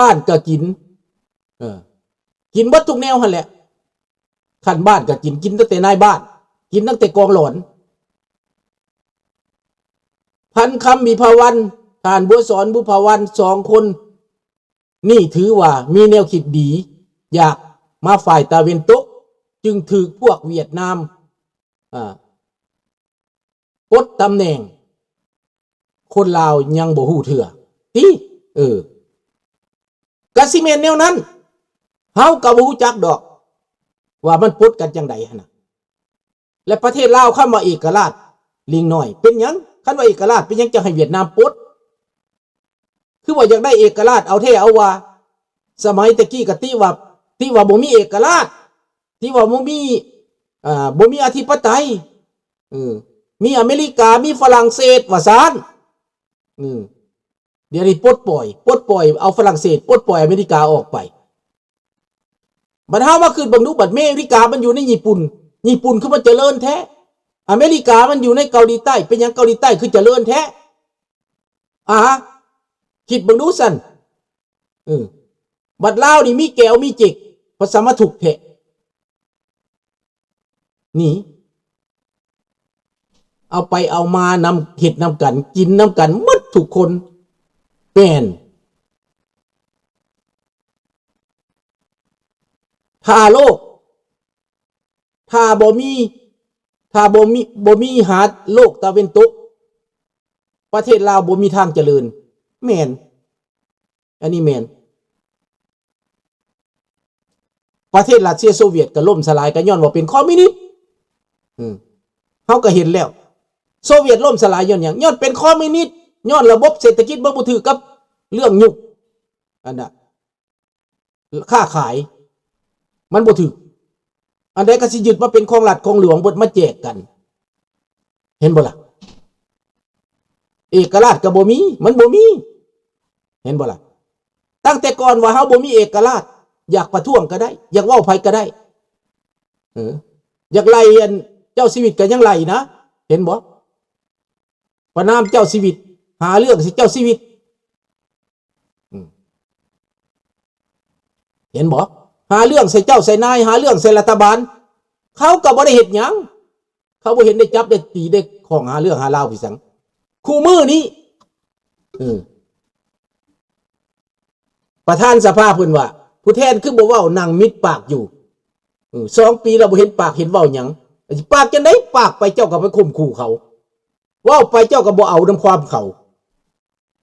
ບ້ານກໍກິນ ເອີ ກິນເບິດທຸກແນວຫັ້ນແຫຼະ. ຂັ້ນບ້ານກໍກິນ ກິນຕັ້ງແຕ່ນາຍບ້ານ ກິນຕັ້ງແຕ່ກອງຫຼອນ. ພັນຄຳ ວິພາວັນ ທ່ານບົວສອນ ບຸພາວັນ ສອງຄົນນີ້ຖືວ່າມີແນວຄິດດີ ຢາກມາຝ່າຍຕາເວັນຕົກ ຈຶ່ງຖືກພວກຫວຽດນາມ ອ່າ ປົດຕຳແໜ່ງ ຄົນລາວຍັງບໍ່ຮູ້ເທື່ອຕິ? ເອີ ກະຊິແມ່ນແນວນັ້ນ ເຮົາກະບໍ່ຮູ້ຈັກດອກວ່າມັນປົດກັນຈັ່ງໃດຫັ້ນນະ. ແລະ ປະເທດລາວ ຄຳວ່າເອກະລາດ ລິງນ້ອຍ ເປັນຫຍັງ? ຄັນວ່າເອກະລາດ ເປັນຫຍັງຈັ່ງໃຫ້ຫວຽດນາມປົດ? ຄືວ່າຢາກໄດ້ເອກະລາດເອົາແທ້ເອົາວ່າ. ສະໄໝແຕ່ກີ້ກະຕິວ່າ ຕິວ່າບໍ່ມີເອກະລາດ ຕິວ່າບໍ່ມີ ອ່າ ບໍ່ມີອະທິປະໄຕ ເອີ ມີອາເມລິກາ ມີຝຣັ່ງເສດ ວ່າຊັ້ນ. ເອີ ດຽວນີ້ປົດປ່ອຍ ປົດປ່ອຍເອົາຝຣັ່ງເສດ ປົດປ່ອຍອາເມລິກາອອກໄປ. ບັດເຮົາມາຄິດເບິ່ງດູ ບັດເມລິກາມັນຢູ່ໃນຍີ່ປຸ່ນ ຍີ່ປຸ່ນຄືມັນຈະເລີນແທ້? ອາເມລິກາມັນຢູ່ໃນເກົາຫຼີໃຕ້ ເປັນຫຍັງເກົາຫຼີໃຕ້ຄືຈະເລີນແທ້? ອາ ຄິດເບິ່ງດູຊັ້ນ. ເອີ ບັດລາວນີ້ມີແກວມີເຈັກ ພັດສະມາທຸກແທ້. ນີ້ ເອົາໄປເອົາມານຳ ເຮັດນຳກັນ ກິນນຳກັນໝົດທຸກຄົນ. ແມ່ນ ຖ້າໂລກ ຖ້າບໍ່ມີ ຖ້າບໍ່ມີ ບໍ່ມີຫາດໂລກຕາເວັນຕົກ ປະເທດລາວບໍ່ມີທາງຈະເລີນ. ແມ່ນ ອັນນີ້ແມ່ນ. ປະເທດຣັດເຊຍໂຊວຽດກໍລົ້ມສະຫຼາຍ ກໍຍ້ອນວ່າເປັນຄອມມິວນິດ. ເຮົາກໍເຫັນແລ້ວ ໂຊວຽດລົ້ມສະຫຼາຍຍ້ອນຫຍັງ? ຍ້ອນເປັນຄອມມິວນິດ ຍ້ອນລະບົບເສດຖະກິດມັນບໍ່ຖືກກັບເລື່ອງຍຸກ ອັນນະ ຄ້າຂາຍ ມັນບໍ່ຖືກ. ອັນໃດກໍຊິຍຶດມາເປັນຂອງລັດຂອງຫຼວງເບິດ ມາແຈກກັນ. ເຫັນບໍ່ລະ? ເອກະລາດກໍບໍ່ມີ ມັນບໍ່ມີ. ເຫັນບໍ່ລະ? ຕັ້ງແຕ່ກ່ອນວ່າເຮົາບໍ່ມີເອກະລາດ ຢາກປະທ້ວງກໍໄດ້ ຢາກເວົ້າໃຜກໍໄດ້. ເອີ ຢາກໄລ່ອັນເຈົ້າຊີວິດກໍຍັງໄລ່ນະ. ເຫັນບໍ່? ປະນາມເຈົ້າຊີວິດ ຫາເລື່ອງໃສ່ເຈົ້າຊີວິດ. ອືມ ເຫັນບໍ່? ຫາເລື່ອງໃສ່ເຈົ້າໃສ່ນາຍ ຫາເລື່ອງໃສ່ລັດຖະບານ. ເຂົາກໍບໍ່ໄດ້ເຮັດຫຍັງ ເຂົາບໍ່ເຫັນໄດ້ຈັບໄດ້ຕີໄດ້ຂ້ອງຫາເລື່ອງຫາລາວໄປສັງ ຄູ່ມື້ນີ້. ເອີ ປະທານສະພາເພິ່ນວ່າ ຜູ້ແທນຄືບໍ່ເວົ້າ ນັ່ງມິດປາກຢູ່. ເອີ ສອງປີແລ້ວບໍ່ເຫັນປາກເຫັນເວົ້າຫຍັງ. ປາກຈັ່ງໃດ? ປາກໄປເຈົ້າກໍໄປຂົ່ມຂູ່ເຂົາ ເວົ້າໄປເຈົ້າກໍບໍ່ເອົານຳຄວາມເຂົາ.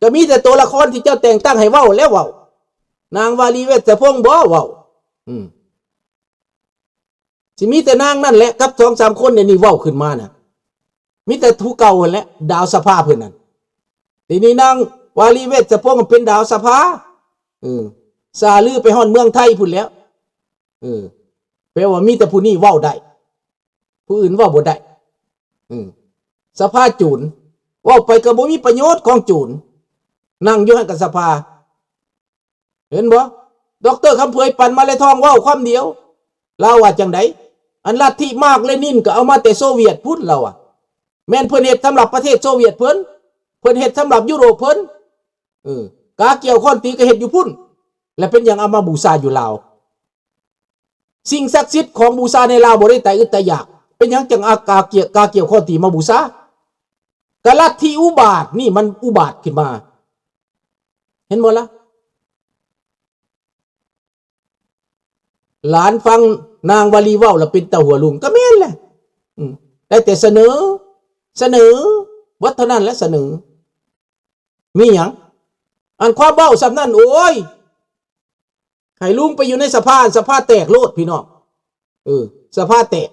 ກໍມີແຕ່ໂຕລະຄອນທີ່ເຈົ້າແຕ່ງຕັ້ງໃຫ້ເວົ້າແລ້ວເວົ້າ. ນາງວາລີ ເວດສະພົງ ບໍ່ເວົ້າ. ອືມ ຊິມີແຕ່ນາງນັ້ນແຫຼະ ກັບສອງສາມຄົນນີ້ເວົ້າຂຶ້ນມານະ. ມີແຕ່ຜູ້ເກົ່າຫັ້ນແຫຼະ ດາວສະພາເພິ່ນນັ້ນ. ທີນີ້ນາງວາລີ ເວດສະພົງ ເປັນດາວສະພາ. ເອີ ສາລືໄປຮອດເມືອງໄທພຸ້ນແລ້ວ. ເອີ ແປວ່າມີແຕ່ຜູ້ນີ້ເວົ້າໄດ້ ຜູ້ອື່ນເວົ້າບໍ່ໄດ້. ເອີ ສະພາໂຈນ ເວົ້າໄປກໍບໍ່ມີປະໂຫຍດຂອງໂຈນ. ນັ່ງຢູ່ຫັ້ນກັບສະພາ ເຫັນບໍ່? ດອກເຕີ ຄຳເຜີຍ ປັນມາແລະທອງ ເວົ້າຄຳດຽວ. ລາວວ່າຈັ່ງໃດ? ອັນລັດທິມາກເລນິນກໍເອົາມາແຕ່ໂຊວຽດພຸ້ນ ລາວວ່າ. ແມ່ນເພິ່ນເຮັດສຳລັບປະເທດໂຊວຽດເພິ່ນ ເພິ່ນເຮັດສຳລັບຢູໂຣບເພິ່ນ. ເອີ ກາກຽວຄ້ອນຕີກໍເຮັດຢູ່ພຸ້ນ ແລະເປັນຫຍັງເອົາມາບູຊາຢູ່ລາວ? ສິ່ງສັກສິດຂອງບູຊາໃນລາວບໍ່ໄດ້ຕາຍອຶດຕາຍຢາກ ເປັນຫຍັງຈັ່ງເອົາກາກຽວ ກາກຽວຄ້ອນຕີມາບູຊາ? ກະລັດທິອຸບາດນີ້ມັນອຸບາດຂຶ້ນມາ ເຫັນບໍ່ລະ? ຫຼານຟັງນາງວາລີເວົ້າແລ້ວເປັນຕາຫົວລຸງ ກໍແມ່ນແຫຼະ. ອືມ ໄດ້ແຕ່ສະເໜີ ສະເໜີ ເບິດເທົ່ານັ້ນແຫຼະ ສະເໜີ. ມີຫຍັງ? ອັນຄວາມເວົ້າສ່ຳນັ້ນ ໂອ້ຍ ໃຫ້ລຸງໄປຢູ່ໃນສະພາ ສະພາແຕກໂລດພີ່ນ້ອງ. ເອີ ສະພາແຕກ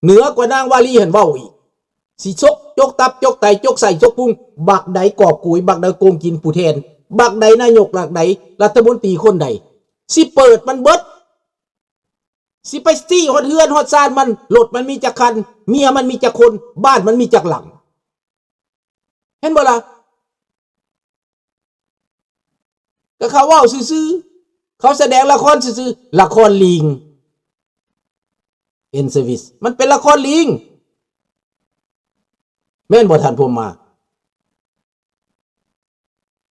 ເໜືອກວ່ານາງວາລີຫັ້ນເວົ້າອີກ. ຊິຊົກ ຈົກຕັບ ຈົກໄຕ ຈົກໄສ້ ຈົກພຸງ ບັກໃດກອບໂກຍ ບັກໃດໂກງກິນຜູ້ແທນ ບັກໃດນາຍົກ ບັກໃດລັດຖະມົນຕີຄົນໃດ ຊິເປີດມັນເບິດ. ຊິໄປຊີ້ຮອດເຮືອນຮອດຊານມັນ ລົດມັນມີຈັກຄັນ ເມຍມັນມີຈັກຄົນ ບ້ານມັນມີຈັກຫຼັງ. ເຫັນບໍ່ລະ? ກໍເຂົາເວົ້າຊື່ໆ ເຂົາສະແດງລະຄອນຊື່ໆ ລະຄອນລີງ ເອັນເຊີວິສ ມັນເປັນລະຄອນລີງ ແມ່ນບໍ່ທ່ານພົມມາ?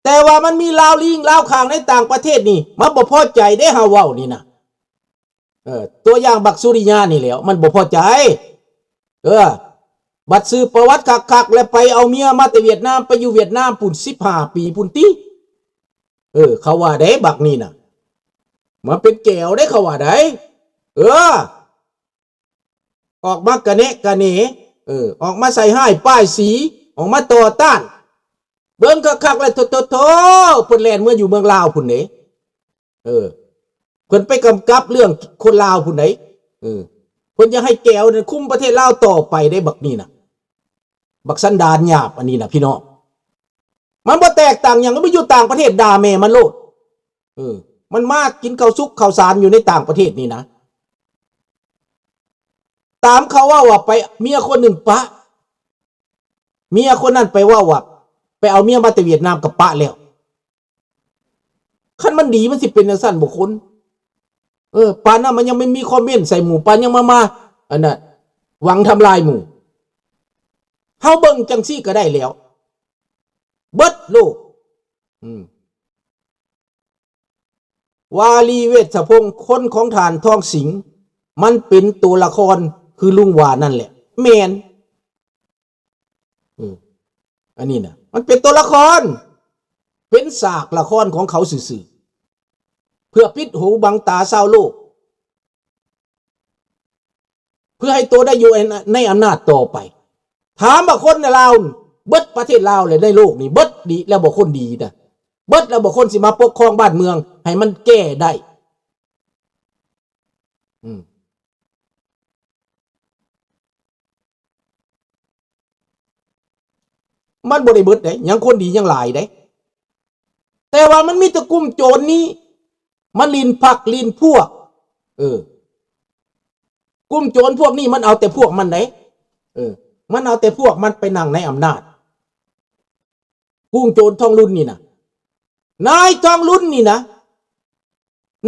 ແຕ່ວ່າມັນມີລາວລີງລາວຂ້າງໃນຕ່າງປະເທດນີ້ ມັນບໍ່ພໍໃຈເດ້ ເຮົາເວົ້ານີ້ນະ. ເອີ ຕົວຢ່າງບັກສຸລິຍານີ້ແຫຼ້ວ ມັນບໍ່ພໍໃຈ. ເອີ ບັດສືບປະຫວັດຄັກໆ ແລ້ວໄປເອົາເມຍມາແຕ່ຫວຽດນາມ ໄປຢູ່ຫວຽດນາມພຸ້ນສິບຫ້າປີພຸ້ນຕິ. ເອີ ເຂົາວ່າເດ້ ບັກນີ້ນະ ມາເປັນແກວເດ້ ເຂົາວ່າໄດ໋. ເອີ ອອກມາກະແນະກະເນ ເອີ ອອກມາໃສ່ຮ້າຍປ້າຍສີ ອອກມາຕໍ່ຕ້ານ. ເບິ່ງຄັກໆ ແລ້ວ ໂທ້ໆໆ ເພິ່ນແລ່ນເມືອຢູ່ເມືອງລາວພຸ້ນເດ້. ເອີ ເພິ່ນໄປກຳກັບເລື່ອງຄົນລາວພຸ້ນໃດ໋. ເອີ ເພິ່ນຢາກໃຫ້ແກວນັ້ນຄຸມປະເທດລາວຕໍ່ໄປໄດ໋ ບັກນີ້ນະ ບັກສັນດານຫຍາບອັນນີ້ນະ ພີ່ນ້ອງ. ມັນບໍ່ແຕກຕ່າງຫຍັງ ມັນໄປຢູ່ຕ່າງປະເທດ ດ່າແມ່ມັນໂລດ. ເອີ ມັນມາກິນເຂົ້າສຸກເຂົ້າສານຢູ່ໃນຕ່າງປະເທດນີ້ນະ. ຕາມເຂົາເວົ້າວ່າໄປເມຍຄົນໜຶ່ງປະ ເມຍຄົນນັ້ນໄປເວົ້າວ່າ ໄປເອົາເມຍມາແຕ່ຫວຽດນາມກໍປະແລ້ວ. ຄັນມັນດີມັນຊິເປັນຈັ່ງຊັ້ນບໍ່ຄົນ? ເອີ ປານນັ້ນມັນຍັງໄປມີຄອມເມັນໃສ່ໝູ່ ປານຍັງມາ ມາ ອັນນັ້ນ ຫວັງທຳລາຍໝູ່. ເຮົາເບິ່ງຈັ່ງຊີ້ກໍໄດ້ແລ້ວ ເບິດໂລກ. ອືມ ວາລີເວດສະພົງ ຄົນຂອງທ່ານທອງສິງ ມັນເປັນໂຕລະຄອນຄືລຸງວ່ານັ້ນແຫຼະ. ແມ່ນ. ເອີ ອັນນີ້ນະ ມັນເປັນໂຕລະຄອນ ເປັນສາກລະຄອນຂອງເຂົາຊື່ໆ ເພື່ອປິດຫູບັງຕາຊາວໂລກ ເພື່ອໃຫ້ໂຕໄດ້ຢູ່ໃນອຳນາດຕໍ່ໄປ. ຖາມວ່າຄົນໃນລາວ ເບິດປະເທດລາວ ແລະ ໃນໂລກນີ້ ເບິດດີແລ້ວບໍ່ ຄົນດີນະ? ເບິດແລ້ວບໍ່ ຄົນຊິມາປົກຄອງບ້ານເມືອງໃຫ້ມັນແກ້ໄດ້? ອືມ ມັນບໍ່ໄດ້ເບິດເດ້ ຍັງຄົນດີຍັງຫຼາຍເດ້. ແຕ່ວ່າມັນມີແຕ່ກຸ່ມໂຈນນີ້ ມັນຫຼິ້ນພັກຫຼິ້ນພວກ. ເອີ ກຸ່ມໂຈນພວກນີ້ມັນເອົາແຕ່ພວກມັນເດ້. ເອີ ມັນເອົາແຕ່ພວກມັນໄປນັ່ງໃນອຳນາດ. ກຸ່ມໂຈນທອງລຸນນີ້ນະ ນາຍທອງລຸນນີ້ນະ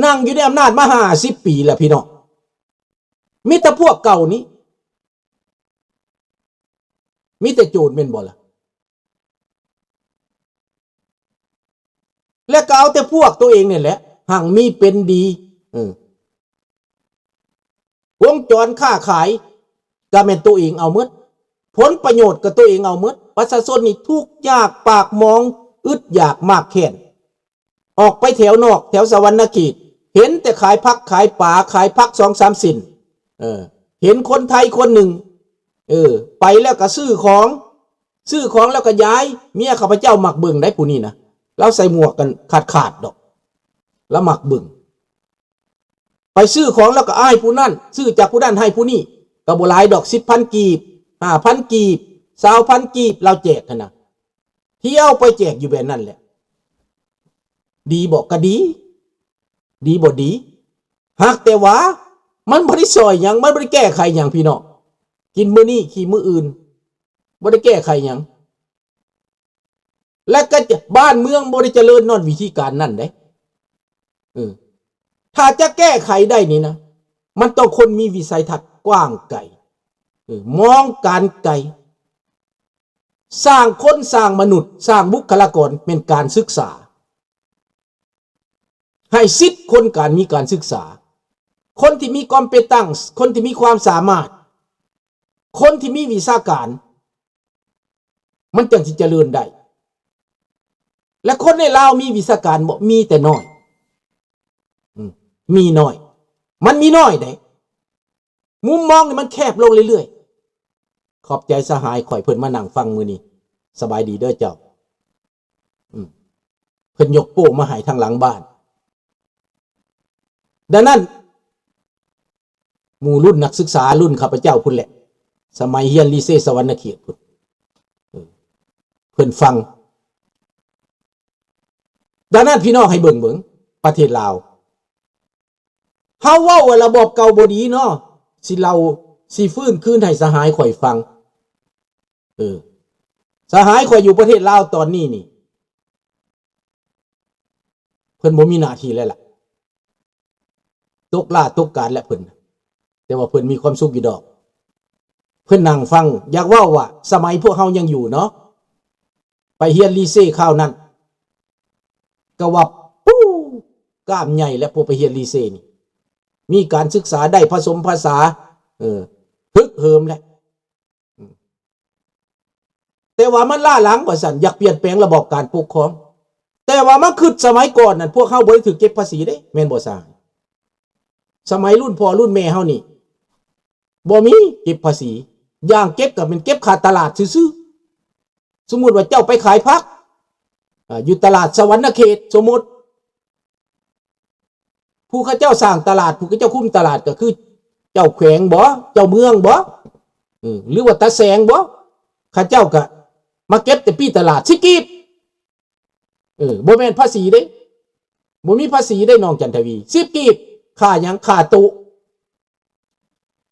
ນັ່ງຢູ່ໃນອຳນາດມາຫ້າສິບປີແລ້ວ ພີ່ນ້ອງ. ມີແຕ່ພວກເກົ່ານີ້ ມີແຕ່ໂຈນແມ່ນບໍ່ລະ? ແລະ ກໍເອົາແຕ່ພວກໂຕເອງນີ້ແຫຼະ ຮັ່ງມີເປັນດີ. ເອີ ວົງຈອນຄ້າຂາຍກໍແມ່ນໂຕເອງເອົາໝົດ, ຜົນປະໂຫຍດກໍໂຕເອງເອົາໝົດ. ປະຊາຊົນນີ້ທຸກຍາກປາກໝອງ ອຶດຢາກມາກແຄ້ນ. ອອກໄປແຖວນອກ ແຖວສະຫວັນນະເຂດ ເຫັນແຕ່ຂາຍຜັກຂາຍປາ ຂາຍຜັກສອງສາມເຊັນ. ເອີ ເຫັນຄົນໄທຄົນໜຶ່ງ ເອີ ໄປແລ້ວກໍຊື້ຂອງ ຊື້ຂອງແລ້ວກໍຢາຍ. ເມຍຂ້າພະເຈົ້າມັກເບິ່ງໄດ໋ ຜູ້ນີ້ນະ, ລາວໃສ່ໝວກກັນຂາດໆດອກ ລາວມັກເບິ່ງ. ໄປຊື້ຂອງແລ້ວກໍເອົາໃຫ້ຜູ້ນັ້ນ ຊື້ຈາກຜູ້ນັ້ນໃຫ້ຜູ້ນີ້ ກໍບໍ່ຫຼາຍດອກ ສິບພັນກີບ ຫ້າພັນກີບ ຊາວພັນກີບ ລາວແຈກຫັ້ນນະ. ທ່ຽວໄປແຈກຢູ່ແບບນັ້ນແຫຼະ. ດີບໍ່? ກໍດີ. ດີບໍ່? ດີ. ຫາກແຕ່ວ່າມັນບໍ່ໄດ້ຊ່ອຍຫຍັງ ມັນບໍ່ໄດ້ແກ້ໄຂຫຍັງ ພີ່ນ້ອງ. ກິນມື້ນີ້ຂີ້ມື້ອື່ນ ບໍ່ໄດ້ແກ້ໄຂຫຍັງ. ແລະກໍຈະ ບ້ານເມືອງບໍ່ໄດ້ຈະເລີນຍ້ອນວິທີການນັ້ນເດ້. ເອີ ຖ້າຈະແກ້ໄຂໄດ້ນີ້ນະ ມັນຕ້ອງຄົນມີວິໄສທັດກວ້າງໄກ, ເອີ ມອງການໄກ. ສ້າງຄົນ ສ້າງມະນຸດ ສ້າງບຸກຄະລາກອນ ແມ່ນການສຶກສາ. ໃຫ້ສິດຄົນການມີການສຶກສາ, ຄົນທີ່ມີຄວາມເປັນຕັ້ງ ຄົນທີ່ມີຄວາມສາມາດ ຄົນທີ່ມີວິຊາການ ມັນຈັ່ງຊິຈະເລີນໄດ້. ແລະຄົນໃນລາວມີວິຊາການບໍ່? ມີແຕ່ນ້ອຍ. ອືມ ມີນ້ອຍ. ມັນມີນ້ອຍເດ້. ມຸມມອງນີ້ມັນແຄບລົງເລື້ອຍໆ. ຂອບໃຈສະຫາຍຂ້ອຍ ເພິ່ນມານັ່ງຟັງມື້ນີ້. ສະບາຍດີເດີເຈົ້າ. ອືມ ເພິ່ນຍົກໂປ້ມາໃຫ້ທາງຫຼັງບ້ານ. ດັ່ງນັ້ນ ໝູ່ລຸ້ນນັກສຶກສາລຸ້ນຂ້າພະເຈົ້າພຸ້ນແຫຼະ ສະໄໝຮຽນລີເຊສະຫວັນນະເຂດພຸ້ນ ເອີ ເພິ່ນຟັງ. ດັ່ງນັ້ນ ພີ່ນ້ອງໃຫ້ເບິ່ງ ເບິ່ງປະເທດລາວ ເຮົາເວົ້າວ່າລະບອບເກົ່າບໍ່ດີເນາະ ຊິເລົ່າ ຊິຟື້ນຄືນໃຫ້ສະຫາຍຂ້ອຍຟັງ. ເອີ ສະຫາຍຂ້ອຍຢູ່ປະເທດລາວຕອນນີ້ນີ້ ເພິ່ນບໍ່ມີໜ້າທີ່ແລ້ວລະ ຕົກລາຕົກການແລ້ວເພິ່ນ. ແຕ່ວ່າເພິ່ນມີຄວາມສຸກຢູ່ດອກ ເພິ່ນນັ່ງຟັງ. ຢາກເວົ້າວ່າສະໄໝພວກເຮົາຍັງຢູ່ເນາະ ໄປຮຽນລີເຊຄາວນັ້ນ ກໍວ່າ ປູ້ ກ້າມໃຫຍ່ແລ້ວ ຜູ້ໄປຮຽນລີເຊນີ້ ມີການສຶກສາ ໄດ້ຜະສົມພາສາ ເອີ ຮຶກເຫີມແລ້ວ. ແຕ່ວ່າມັນລ້າຫຼັງວ່າຊັ້ນ ຢາກປ່ຽນແປງລະບອບການປົກຄອງ. ແຕ່ວ່າມາຄິດສະໄໝກ່ອນນັ້ນ ພວກເຮົາບໍ່ໄດ້ຖືກເກັບພາສີເດ້ ແມ່ນບໍ່ຊາຍ? ສະໄໝລຸ້ນພໍ່ລຸ້ນແມ່ເຮົານີ້ ບໍ່ມີເກັບພາສີ. ຢ່າງເກັບກໍແມ່ນເກັບຄ່າຕະຫຼາດຊື່ໆ. ສົມມຸດວ່າເຈົ້າໄປຂາຍຜັກ ອາ ຢູ່ຕະຫຼາດສະຫວັນນະເຂດ ສົມມຸດ ຜູ້ເຂົາເຈົ້າສ້າງຕະຫຼາດ ຜູ້ເຂົາເຈົ້າຄຸມຕະຫຼາດກໍຄືເຈົ້າແຂວງບໍ ເຈົ້າເມືອງບໍ ເອີ ຫຼືວ່າຕາແສງບໍ ເຂົາເຈົ້າກໍມາເກັບແຕ່ປີ້ຕະຫຼາດ ສິບກີບ. ເອີ ບໍ່ແມ່ນພາສີເດ້ ບໍ່ມີພາສີເດ້ ນ້ອງຈັນທະວີ ສິບກີບ. ຄ່າຫຍັງ? ຄ່າໂຕະ.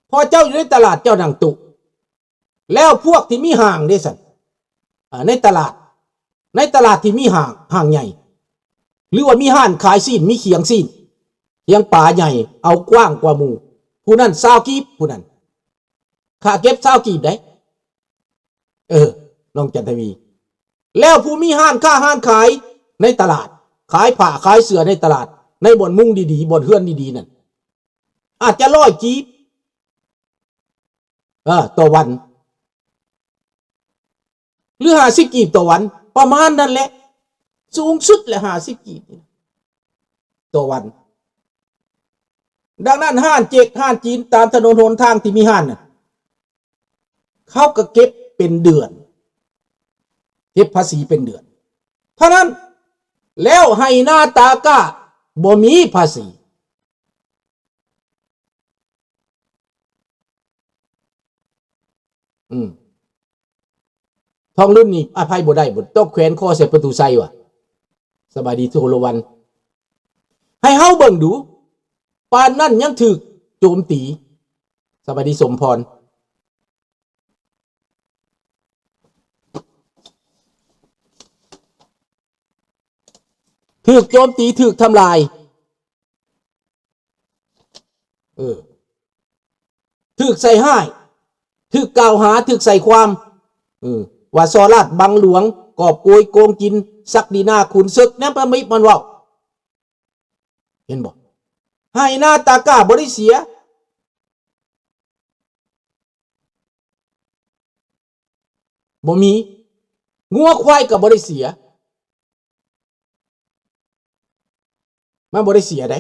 ພໍເຈົ້າຢູ່ໃນຕະຫຼາດ ເຈົ້ານັ່ງໂຕະ ແລ້ວພວກທີ່ມີຫ້າງເດ້ຊັ້ນ ອາ ໃນຕະຫຼາດ ໃນຕະຫຼາດທີ່ມີຫ້າງ ຫ້າງໃຫຍ່ ຫຼືວ່າມີຮ້ານຂາຍຊີ້ນ ມີຄຽງຊີ້ນ ຄຽງປາໃຫຍ່ ເອົາກວ້າງກວ່າໝູ່ ຜູ້ນັ້ນຊາວກີບ ຜູ້ນັ້ນ ຄ່າເກັບຊາວກີບເດ້. ເອີ ນ້ອງຈັນທະວີ ແລ້ວຜູ້ມີຮ້ານຄ້າຮ້ານຂາຍໃນຕະຫຼາດ ຂາຍຜ້າຂາຍເສື້ອໃນຕະຫຼາດ ໃນບ່ອນມຸງດີໆ ບ່ອນເຮືອນດີໆນັ້ນ ອາດຈະຮ້ອຍກີບ ເອີ ຕໍ່ວັນ ຫຼື ຫ້າສິບກີບຕໍ່ວັນ ປະມານນັ້ນແຫຼະ ສູງສຸດແຫຼະ ຫ້າສິບກີບຕໍ່ວັນ. ດັ່ງນັ້ນ ຮ້ານເຈັກ ຮ້ານຈີນ ຕາມຖະໜົນຫົນທາງທີ່ມີຮ້ານນະ ເຂົາກໍເກັບເປັນເດືອນ ເກັບພາສີເປັນເດືອນ. ເທົ່ານັ້ນ ແລ້ວໄຮ່ນາຕາກ້າ ບໍ່ມີພາສີ. ອືມ ທອງລຸນນີ້ອະໄພບໍ່ໄດ້ບໍ? ຕ້ອງແຂວນຄໍໃສ່ປະຕູໄຊວະ. ສະບາຍດີໂທລະວັນ ໃຫ້ເຮົາເບິ່ງດູ ປານນັ້ນຍັງຖືກໂຈມຕີ. ສະບາຍດີສົມພອນ ຖືກໂຈມຕີ ຖືກທຳລາຍ ເອີ ຖືກໃສ່ຮ້າຍ ຖືກກ່າວຫາ ຖືກໃສ່ຄວາມ ເອີ ວ່າສໍ້ລາດບັງຫຼວງ ກອບໂກຍໂກງກິນ ສັກດີນາຂຸນເສິກ ແນວປະມິດມັນເວົ້າ ເຫັນບໍ່? ໄຮ່ນາຕາກ້າບໍ່ໄດ້ເສຍ ບໍ່ມີ ງົວຄວາຍກໍບໍ່ໄດ້ເສຍ ມັນບໍ່ໄດ້ເສຍເດ້.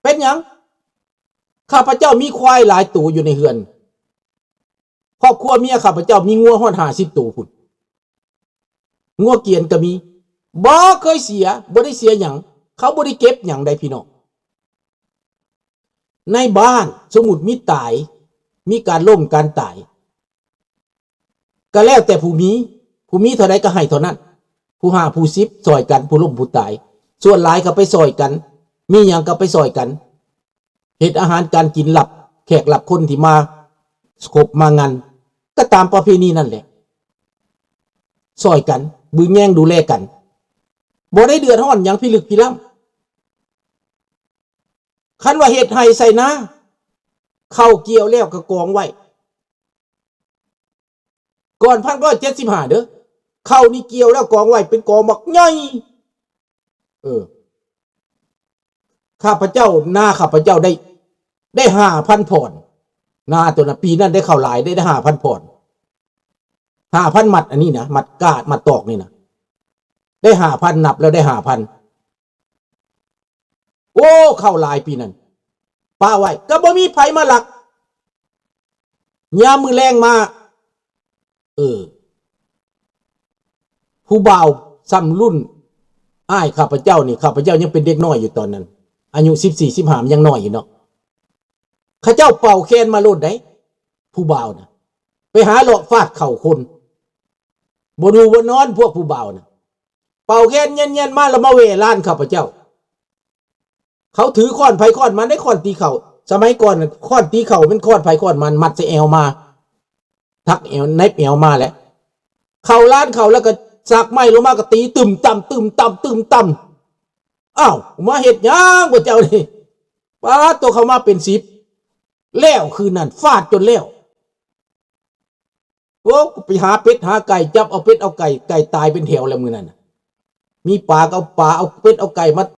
ເປັນຫຍັງ? ຂ້າພະເຈົ້າມີຄວາຍຫຼາຍໂຕຢູ່ໃນເຮືອນ ຄອບຄົວເມຍຂ້າພະເຈົ້າມີງົວຮອດຫ້າສິບໂຕພຸ້ນ ງົວກຽນກໍມີ ບໍ່ເຄີຍເສຍ ບໍ່ໄດ້ເສຍຫຍັງ ເຂົາບໍ່ໄດ້ເກັບຫຍັງໃດພີ່ນ້ອງ. ໃນບ້ານສົມມຸດມີຕາຍ ມີການລົ້ມການຕາຍ ກໍແລ້ວແຕ່ຜູ້ມີ ຜູ້ມີເທົ່າໃດກໍໃຫ້ເທົ່ານັ້ນ ຜູ້ຫ້າຜູ້ສິບຊ່ອຍກັນ ຜູ້ລົ້ມຜູ້ຕາຍ ສ່ວນຫຼາຍກໍໄປຊ່ອຍກັນ ມີຫຍັງກໍໄປຊ່ອຍກັນ ເຮັດອາຫານການກິນ ຮັບແຂກຮັບຄົນທີ່ມາຄົບມາງານ ກໍຕາມປະເພນີນັ້ນແຫຼະ ຊ່ອຍກັນ ບຶງແຍງດູແລກັນ ບໍ່ໄດ້ເດືອດຮ້ອນຫຍັງພິລຶກພິລ່ຳ. ຄັນວ່າເຮັດໄຮ່ໄຖນາ ເຂົ້າກ່ຽວແລ້ວກໍກອງໄວ້ ກ່ອນພັນເກົ້າຮ້ອຍເຈັດສິບຫ້າເດີ ເຂົ້ານີ້ກ່ຽວແລ້ວກອງໄວ້ເປັນກອງບັກໃຫຍ່ ເອີ ຂ້າພະເຈົ້າ ນາຂ້າພະເຈົ້າໄດ້ ໄດ້ຫ້າພັນຜອນ ນາໂຕນັ້ນ ປີນັ້ນໄດ້ເຂົ້າຫຼາຍ ໄດ້ ໄດ້ຫ້າພັນຜອນ ຫ້າພັນມັດ ອັນນີ້ນະ ມັດກ້າ ມັດຕອກນີ້ນະ ໄດ້ຫ້າພັນ ນັບແລ້ວໄດ້ຫ້າພັນ ໂອ້ ເຂົ້າຫຼາຍປີນັ້ນ ປະໄວ້ ກໍບໍ່ມີໃຜມາລັກ ຍາມມື້ແລງມາ ເອີ ຜູ້ບ່າວຊ່ຳລຸ້ນອ້າຍຂ້າພະເຈົ້ານີ້ ຂ້າພະເຈົ້າຍັງເປັນເດັກນ້ອຍຢູ່ຕອນນັ້ນ ອາຍຸສິບສີ່ ສິບຫ້າ ມັນຍັງນ້ອຍຢູ່ເນາະ ເຂົາເຈົ້າເປົ່າແຄນມາໂລດໃດ໋ ຜູ້ບ່າວນະ ໄປຫາເລາະຟາດເຂົ້າຄົນ ບໍ່ຢູ່ບໍ່ນອນ ພວກຜູ້ບ່າວນະ ເປົ່າແຄນແຍ່ນໆ ມາ ແລ້ວມາແຫວ່ລ້ານຂ້າພະເຈົ້າ ເຂົາຖືຄ້ອນໃຜຄ້ອນມັນເດ້ ຄ້ອນຕີເຂົ້າ ສະໄໝກ່ອນນະ ຄ້ອນຕີເຂົ້າແມ່ນຄ້ອນໃຜຄ້ອນມັນ ມັດໃສ່ແອວມາ ທັກແອວ ເນັບແອວມາແຫຼະ ເຂົ້າລ້ານເຂົາ ແລ້ວກໍຊັກໄມ້ລົງມາ ກໍຕີຕຶ້ມຕ່ຳ ຕຶ້ມຕ່ຳ ຕຶ້ມຕ່ຳ ອ້າວ ມາເຮັດຫຍັງພວກເຈົ້ານີ້ ປາດໂຕ ເຂົ້າມາເປັນສິບ ແລ້ວຄືນນັ້ນ ຟາດຈົນແລ້ວ ໂອ້ ໄປຫາເປັດຫາໄກ່ ຈັບເອົາເປັດເອົາໄກ່ ໄກ່ຕາຍເປັນແຖວແລ້ວມື້ນັ້ນນະ ມີປາກໍເອົາປາ ເອົາເປັດເອົາໄກ່ມາ